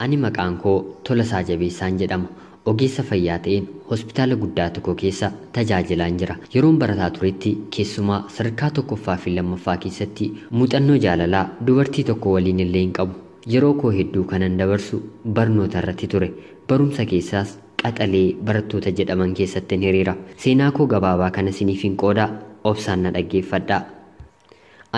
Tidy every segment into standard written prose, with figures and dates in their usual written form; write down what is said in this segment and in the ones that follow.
Ani maqaan koo Tolasaa Jabeessaan jedhama. Ogeessa fayyaa ta'een hospitaala guddaa tokko keessa tajaajilaan jira. Yeroon barataa turetti keessumaa sadarkaa tokkoffaa fi lammaffaa keessatti muuxannoo jaalalaa dubartii tokko waliin illee hin qabu. Yeroo koo hedduu kanan dabarsu barnoota irratti ture. Barumsa keessaas qaxalee barattoota jedhaman keessatti hiriira. Seenaa koo gabaabaa kana isiniif hin qoodaa, obsaan na dhaggeeffadhaa.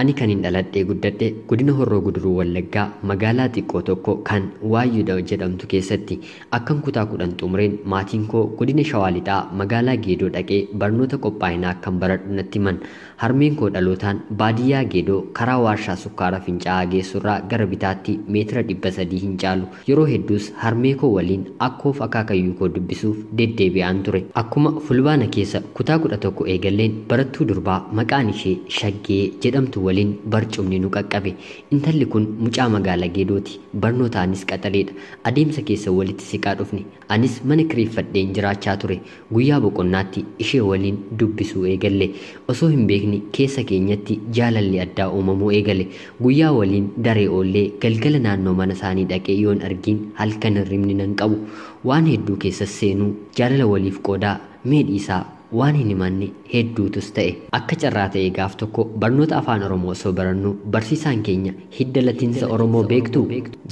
Ani kan hin dhaladhee guddadhe godina Horroo Guduruu Wallaggaa magaalaa xiqqoo tokko kan Waayyuudha jedhamtu keessatti. Akkan kutaa 10 xumureen maatiin koo godina Shawaa Lixaa magaalaa Geedoo dhaqee barnoota qophaa'inaa akkan baradhu natti himan. Harmeen koo dhalootaan baadiyyaa Geedoo karaa warshaa sukkaara Fincaa'aa geessurraa gara bitaatti meetira 300 hin caalu. Yeroo hedduus harmee koo waliin akkoof akaakayyuu koo dubbisuuf deddeebi'aan ture. Akkuma fulbaana keessa kutaa 11 eegalleen barattuu durbaa maqaan ishee Shaggee jedhamtu waliin barcumni nu qaqqabe. Intalli kun mucaa magaalaa Geedooti. Barnootaanis qaxaleedha. Adeemsa keessa walitti siqaa dhufne. Anis mana kireeffadheen jiraachaa ture. Guyyaa boqonnaatti ishee waliin dubbisuu eegalle. Osoo hin beekne keessa keenyatti jaalalli addaa uumamuu eegale. Guyyaa waliin daree oollee galgala naannoo mana isaanii dhaqee yoon argiin halkan hirribni nan qabu. Waan hedduu keessas seenuu jaalala waliif qoodaa mee dhiisaa waan hin himanne hedduutus ta'e. Akka carraa ta'e gaaf tokko barnoota afaan Oromoo osoo barannu barsiisaan keenya hidda latiinsa Oromoo beektuu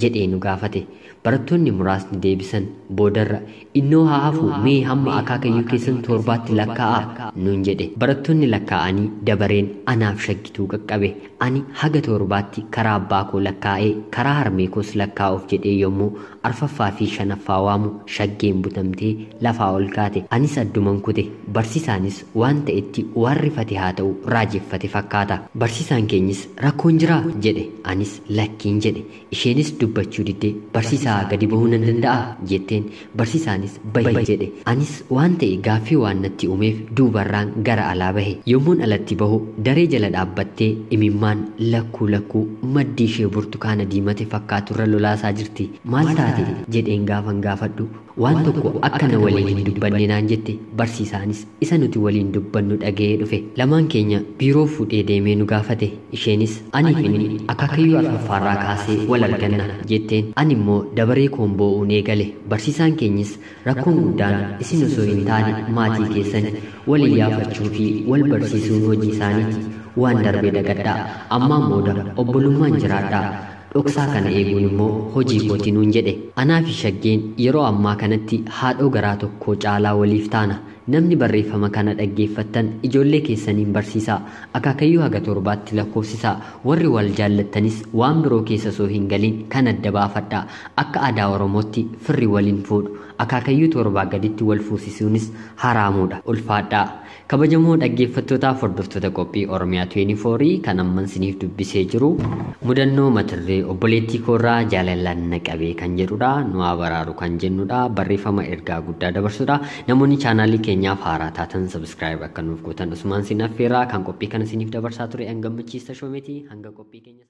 jedhee nu gaafate. Barattoonni muraasni deebisan. Boodarra innoo haa hafu mee hamma akaakayyuu keessan 7tti lakkaa'aa nuun jedhe. Barattoonni lakkaa'anii dabareen anaaf Shaggituu qaqqabe. Ani haga 7tti karaa abbaa koo lakkaa'ee karaa harmee koos lakkaa'uuf jedhee yommuu 4ffaa fi 5ffaa waamu Shaggeen butamtee lafaa ol kaate. Anis adduman kute. Barsiisaanis waan ta'etti waan rifate haa ta'u raajeffate fakkaata. Barsiisaan keenyis rakkoon jiraa jedhe. Anis lakkiin jedhe. Isheenis dubbachuu didde. Barsiisaa gadi bahuu nan danda'a jetteen. Barsiisaanis bahi jedhe. Anis waan ta'e gaaffii waan natti uumeef duubarraan gara alaa bahe. Yommuun alatti bahu daree jala dhaabbattee imimmaan lakkuu lakkuu maddii ishee burtukaana diimate fakkaaturra lolaasaa jirti. Maal taate jedheen gaafan gaafadhu waan tokko akka na waliin hin dubbanne naan jette. Barsiisaanis isa nuti waliin dubbannu dhaga'ee dhufe. Lamaan keenya biiroo fuudhee deemee nu gaafate. Isheenis ani fi inni akaakayyuu 4ffaarraa kaasee wal arganna jetteen. Ani immoo dabaree koon boo'uun eegale. Barsiisaan keenyis rakkoon guddaan isin osoo hin taane maatii keessan wal iyyaafachuu fi wal barsiisuun hojii isaaniiti. Waan darbee dagadhaa, ammaan booda obbolummaan jiraadhaa. Dhoksaa kana eeguun immoo hojii kooti nuun jedhe. Anaa fi Shaggeen yeroo ammaa kanatti haadhoo garaa tokko caalaa waliif taana. Namni barreeffama kana dhaggeeffattan ijoollee keessaniin barsiisaa. Akaakayyuu haga 7tti lakkoofsisaa. Warri wal jaallattanis waan biroo keessa osoo hin galin kan adda baafadhaa. Akka aadaa Oromootti firri waliin fuudhu. Akaakayyuu 7 gaditti wal fuusisuunis haraamuudha. Ulfaadhaa. Kabajamoo dhaggeeffattootaaf hordoftoota qophii Oromiyaa 24 kan amman isiniif dubbisee jiru mudannoo mata-duree obboleettii koorraa jaalalaan na qabee kan jedhudha. Nu haa baraaru kan jennudha. Barreeffama ergaa guddaa dabarsudha. Namoonni chaanaalii keenyaaf haaraa taatan subscribe akka nuuf gootan Usmaan sin affeerraa. Kan qophii kana isiniif dabarsaa ture hanga gammachiista shoometii hanga qophii keenya.